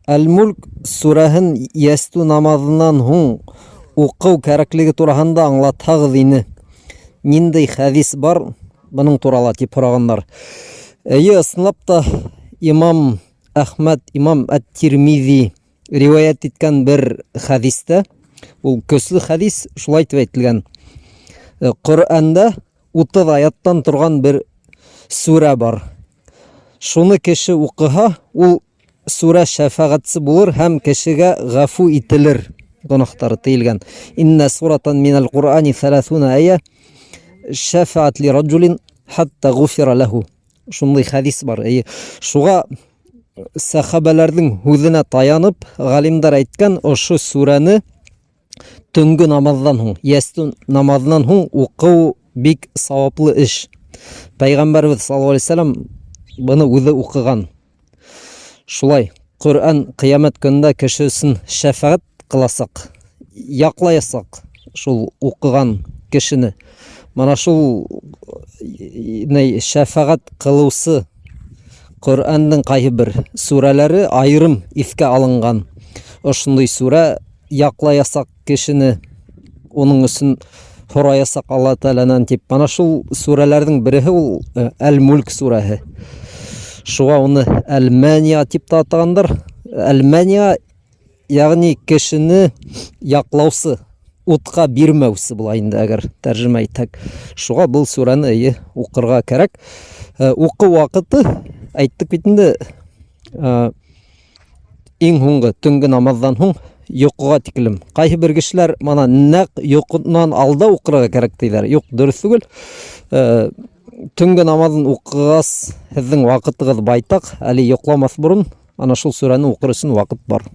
Әл-Мүлк сүрәһен йәстү намаҙынан һуң уҡыу кәрәклеге тураһында аңлатһағыҙ ине. Ниндәй хәдис бар бының турала тип һорағандар. Эйе, ысынлап та имам Әхмәд, имам Әт-Тирмизи риwayat иткән бер хәдистә, ул көсле хәдис, шулай дип әйтелгән. Э, Коръәндә 30 аяттан торган бер сүрә бар. Шуны кеше укыһа, ул сүрә шәфәгатьче булыр һәм кешегә гафу ителер гөнаһтары тыелган. Инна суратан минал Кур'ани 30 ая шәфәат ли раджулин хатта гуфира ләһу. Шундый хәдис бар. Әйе. Шуга сәхабәләрнең һүҙенә таянып, галимдар әйткән, ошо сүрәне төнгө намаздан һуң, ястү намазынан һуң уҡыу бик сауаплы эш. Пәйғәмбәребеҙ саллаллаһу алейһи вәсәләм быны үҙе уҡыған. Шулай, Ҡөрьән ҡиәмәт көнөндә кеше өсөн шәфәғәт ҡыласаҡ, яҡлаясаҡ шул уҡыған кешене. Мына шул ни шәфәғәт ҡылыусы Ҡөрьәндең ҡайһы бер сүрәләре айырым иҫкә алынған. Ошондай сүрә яҡлаясаҡ кешене, уның өсөн һораясаҡ Алла Тәғәләнән тип. Мына шул сүрәләрҙең береһе ул э, Әл-Мүлк сүрәһе. Шуға уны Әл-Мәния тип тә атағандар. Әл-Мәния ягъни кешене яҡлаусы, утҡа бирмәүсе була инде, әгәр тәржемә итһәк. Шуға был сүрәне эйе уҡырға кәрәк. Э, уҡыу ваҡыты әйттек бит инде, э, иң һуңғы төнгө намаҙҙан һуң йоҡоға тиклем. Ҡайһы бер кешеләр мына нәҡ йоҡонан алда уҡырға кәрәк тиҙәр. Юҡ, дөрөҫ түгел. Э, төнгө намаҙын уҡығас, һеҙҙең ваҡытығыҙ байтаҡ, әле йоҡламаҫ борон ана шул сүрәне уҡыр өсөн ваҡыт бар.